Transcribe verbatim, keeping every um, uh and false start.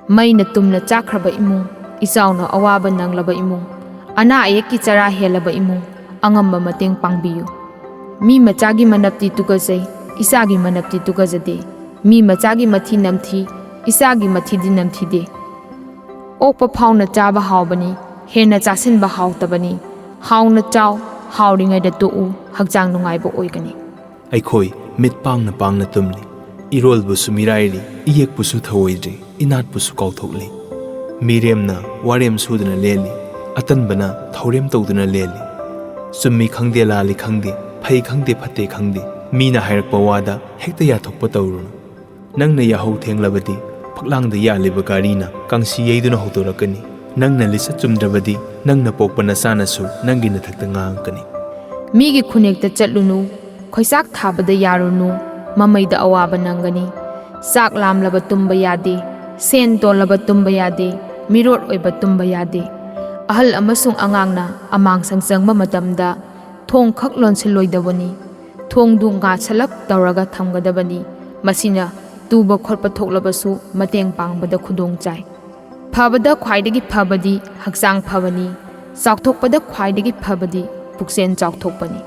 ꯃꯩꯅ ꯇꯨꯝꯅ ꯆꯥꯛꯈ꯭ꯔꯕ ꯏꯃꯨꯡ, ꯏꯆꯥꯎꯅ ꯑꯋꯥꯕ ꯅꯪꯂꯕ ꯏꯃꯨꯡ, ꯑꯅꯥ ꯑꯌꯦꯛꯀꯤ ꯆꯔꯥ ꯍꯦꯜꯂꯕ ꯏꯃꯨꯡ, ꯑꯉꯝꯕ ꯃꯇꯦꯡ ꯄꯥꯡꯕꯤꯌꯨ꯫ ꯃꯤ ꯃꯆꯥꯒꯤ ꯃꯅꯞꯇꯤ ꯇꯨꯒꯖꯩ, ꯏꯆꯥꯒꯤ ꯃꯅꯞꯇꯤ ꯇꯨꯒꯖꯗꯦ꯫ ꯃꯤ ꯃꯆꯥꯒꯤ ꯃꯊꯤ ꯅꯝꯊꯤ, ꯏꯆꯥꯒꯤ ꯃꯊꯤꯗꯤ ꯅꯝꯊꯤꯗꯦ꯫ ꯑꯣꯛꯄ ꯐꯥꯎꯅ ꯆꯥꯕ ꯍꯥꯎꯕꯅꯤ, ꯍꯦꯟꯅ ꯆꯥꯁꯤꯟꯕ ꯍꯥꯎꯇꯕꯅꯤ꯫ ꯍꯥꯎꯅ ꯆꯥꯎ, ꯍꯥꯎꯔꯤꯉꯩꯗ ꯇꯣꯛꯎ, ꯍꯛꯆꯥꯡ ꯅꯨꯡꯉꯥꯏꯕ ꯑꯣꯏꯒꯅꯤ꯫ ꯑꯩꯈꯣꯏ ꯃꯤꯠ ꯄꯥꯡꯅ ꯄꯥꯡꯅ ꯇꯨꯝꯂꯤ, ꯏꯔꯣꯜꯕꯨꯁꯨ ꯃꯤꯔꯥꯏꯔꯤ, ꯏꯌꯦꯛꯄꯨꯁꯨ ꯊꯧꯑꯣꯏꯗ꯭ꯔꯤ, ꯏꯅꯥꯠꯄꯨꯁꯨ ꯀꯥꯎꯊꯣꯛꯂꯤ꯫ ꯃꯤꯔꯦꯝꯅ ꯋꯥꯔꯦꯝ ꯁꯨꯗꯨꯅ ꯂꯦꯜꯂꯤ, ꯑꯇꯟꯕꯅ ꯊꯧꯔꯦꯝ ꯇꯧꯗꯨꯅ ꯂꯦꯜꯂꯤ꯫ ꯆꯨꯝꯃꯤ ꯈꯪꯗꯦ, ꯂꯥꯜꯂꯤ ꯈꯪꯗꯦ, ꯐꯩ ꯈꯪꯗꯦ, ꯐꯠꯇꯦ ꯈꯪꯗꯦ, ꯃꯤꯅ ꯍꯥꯏꯔꯛꯄ ꯋꯥꯗ ꯍꯦꯛꯇ ꯌꯥꯊꯣꯛꯄ ꯇꯧꯔꯨꯅꯨ꯫ ꯅꯪꯅ ꯌꯥꯍꯧ ꯊꯦꯡꯂꯕꯗꯤ ꯐꯛꯂꯥꯡꯗ ꯌꯥꯜꯂꯤꯕ ꯒꯥꯔꯤꯅ ꯀꯥꯡꯁꯤ ꯌꯩꯗꯨꯅ ꯍꯧꯗꯣꯔꯛꯀꯅꯤ꯫ ꯅꯪꯅ ꯂꯤꯆꯠ ꯆꯨꯝꯗ꯭ꯔꯕꯗꯤ ꯅꯪꯅ ꯄꯣꯛꯄ ꯅꯆꯥꯅꯁꯨ ꯅꯪꯒꯤ ꯅꯊꯛꯇ ꯉꯥꯡꯉꯛꯀꯅꯤ꯫ ꯃꯤꯒꯤ ꯈꯨꯅꯦꯛꯇ ꯆꯠꯂꯨꯅꯨ, ꯈꯣꯏꯆꯥꯛ ꯊꯥꯕꯗ ꯌꯥꯔꯨꯅꯨ, ꯃꯃꯩꯗ ꯑꯋꯥꯕ ꯅꯪꯒꯅꯤ꯫ ꯆꯥꯛ ꯂꯥꯝꯂꯕ ꯇꯨꯝꯕ ꯌꯥꯗꯦ, ꯁꯦꯟ ꯇꯣꯜꯂꯕ ꯇꯨꯝꯕ ꯌꯥꯗꯦ, ꯃꯤꯔꯣꯠ ꯑꯣꯏꯕ ꯇꯨꯝꯕ ꯌꯥꯗꯦ꯫ ꯑꯍꯜ ꯑꯃꯁꯨꯡ ꯑꯉꯥꯡꯅ ꯑꯃꯥꯡꯁꯪ ꯆꯪꯕ ꯃꯇꯝꯗ ꯊꯣꯡ ꯈꯛ ꯂꯣꯟꯁꯤꯜꯂꯣꯏꯗꯕꯅꯤ꯫ ꯊꯣꯡꯗꯨ ꯉꯥꯁꯜꯂꯞ ꯇꯧꯔꯒ ꯊꯝꯒꯗꯕꯅꯤ꯫ ꯃꯁꯤꯅ ꯇꯨꯕ ꯈꯣꯠꯄ ꯊꯣꯛꯂꯕꯁꯨ ꯃꯇꯦꯡ ꯄꯥꯡꯕꯗ ꯈꯨꯗꯣꯡ ꯆꯥꯏ꯫ ꯐꯕꯗ ꯈ꯭ꯋꯥꯏꯗꯒꯤ ꯐꯕꯗꯤ ꯍꯛꯆꯥꯡ ꯐꯕꯅꯤ꯫ ꯆꯥꯎꯊꯣꯛꯄꯗ ꯈ꯭ꯋꯥꯏꯗꯒꯤ ꯐꯕꯗꯤ ꯄꯨꯛꯆꯦꯜ ꯆꯥꯎꯊꯣꯛꯄꯅꯤ꯫